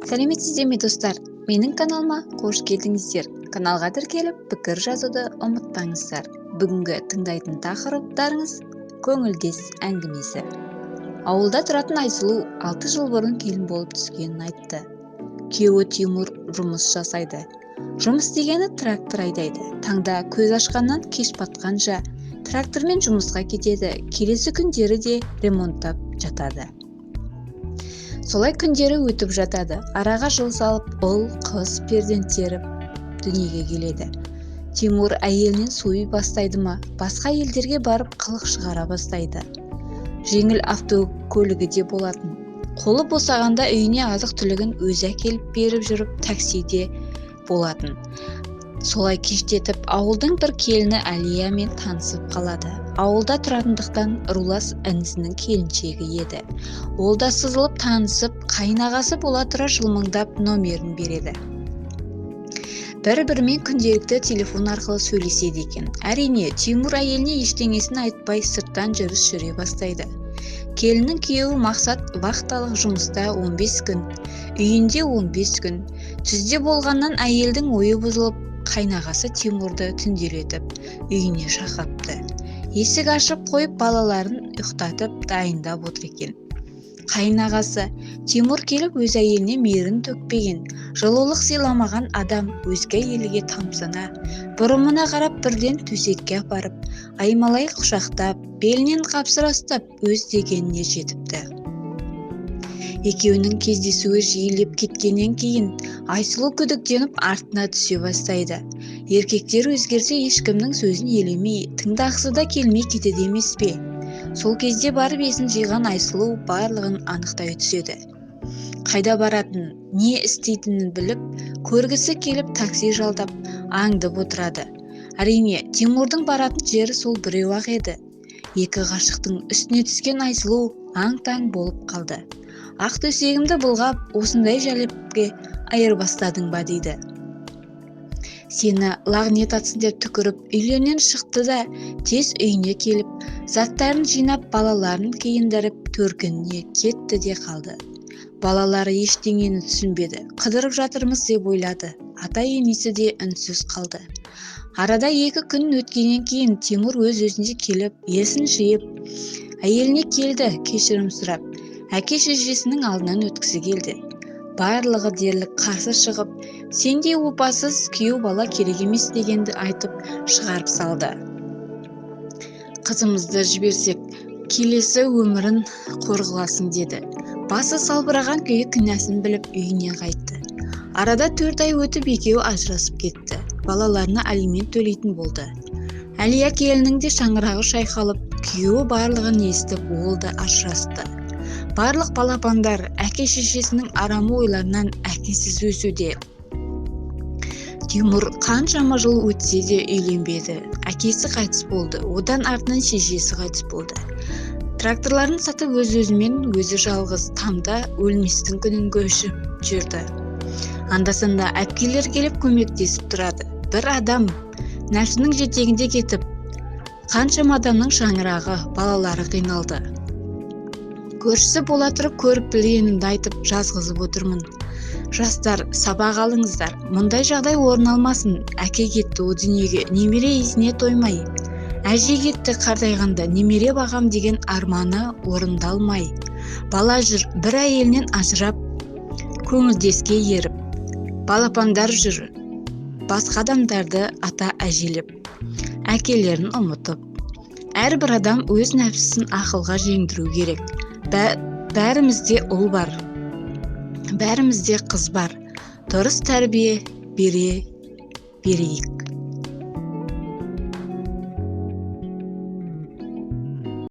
Сәлеметсіздер ме, достар? Менің каналыма қош келдіңіздер. Каналға тіркеліп, пікір жазуды ұмытпаңыздар. Бүгінгі тыңдайтын тақырыптарыңыз: көңілдес әңгімесі. Ауылда тұратын Айсұлу 6 жыл бұрын келін болып түскенін айтты. Күйеуі Тимур жұмыс жасайды. Жұмыс дегені трактор айдайды. Таңда көз ашқаннан кеш батқанша трактормен жұмысқа кетеді. Келесі күндері де ремонттап жатады. Солай күндері өтіп жатады. Араға жыл салып, ұл, қыз перзенттері дүниеге келеді. Тимур әйелінен суи бастайды ма, басқа елдерге барып қылық шығара бастайды. Жеңіл автокөлігі де болатын. Қолы босағанда үйіне азық-түлігін өзі әкеліп беріп жүріп, таксиде болатын. Солай кештетіп ауылдың бір келіні Әлиямен танысып қалады. Ауылда тұратындықтан, рулас інісінің келіншегі еді. Ол да сызылып танысып, қайынағасы бола тұра, жылмыңдап номерін береді. Бір-бірімен күнделікті телефон арқылы сөйлеседі екен. Әрине, Тимур әйеліне ештеңесін айтпай, сырттан жүріс жүре бастайды. Келіннің күйеуі Мақсат вахталық жұмыста 15 күн, үйінде 15 күн. Түзде болғаннан әйелдің ойы бұзылып, қайнағасы Тимурды түнделетіп үйіне шақырыпты. Есік ашып қойып, балаларын ұйықтатып, дайындап отыр екен қайынағасы. Тимур келіп, өз әйеліне мейірін төкпеген, жылулық сыйламаған адам өзге әйелге тамсана, бұрымына қарап, бірден төсекке апарып, аймалай құшақтап, белінен қапсыра ұстап, өз дегеніне жетіпті. Екеуінің кездесуі жиілеп кеткеннен кейін Айсұлу күдіктеніп, артына түсе бастайды. Еркектер өзгерсе, ешкімнің сөзін елемей, тыңдағысы да келмей кетеді емес пе? Сол кезде барып есін жиған Айсұлу барлығын анықтай түседі. Қайда баратынын, не істейтінін біліп, көргісі келіп, такси жалдап, аңдып отырады. Әрине, Тимурдың баратын жері сол біреу-ақ еді. Екі ғашықтың үстіне түскен Айсұлу аң-таң болып қалды. «Ақ төсегімді былғап, осындай жәлепке айырбастадың ба?» – дейді. «Сені лағнет атсын!» – деп түкіріп, үйлерінен шықты да, тез үйіне келіп, заттарын жинап, балаларын киіндіріп, төркініне кетті де қалды. Балалары ештеңені түсінбеді, қыдырып жатырмыз деп ойлады. Ата енесі де үнсіз қалды. Арада 2 күн өткеннен кейін Тимур өз өзіне келіп, есін жиып, әйеліне келді. Кешірім сұрап, әке шешесінің алдынан өткісі келді. Барлығы дерлік қарсы шығып, «Сендей опасыз күйеу бала керек емес» дегенді айтып, шығарып салды. «Қызымызды жіберсек, келесі өмірін қор қыласың», – деді. Басы салбыраған күйі кінәсін біліп, үйіне қайтты. Арада 4 ай өтіп, екеуі ажырасып кетті. Балаларына алимент төлейтін болды. Әлия келіннің де шаңырағы шайқалып, күйеуі барлығын естіп, ол да ажырасты. Барлық балапандар әке шешесінің арамы ойларынан әкесіз өсуде. Тимур қаншама жыл өтсе де үйленбеді. Әкесі қайтыс болды, одан артынан шешесі қайтыс болды. Тракторларын сатып, өз өзімен өзі жалғыз тамда өлместің күнін көшіп жүрді. Анда санда әпкелер келіп көмектесіп тұрады. Бір адам нәпсінің жетегінде кетіп, қаншама адамның шаңырағы, балалары қиналды. Көршісі бола тұрып, көріп білгенімді айтып, жазғызып отырмын. Жастар, сабақ алыңыздар, мұндай жағдай орын алмасын. Әке кетті о дүниеге немере иісіне тоймай, әже кетті қартайғанда немере бағам деген арманы орындалмай, бала жүр бір әйелінен ажырап, көңілдеске еріп, балапандар жүр басқа адамдарды ата әжелеп, әкелерін ұмытып. Әрбір адам өз нәпсісін ақылға жеңдіру керек. Бәрімізде ұл бар, бәрімізде қыз бар, дұрыс тәрбие бере берейік.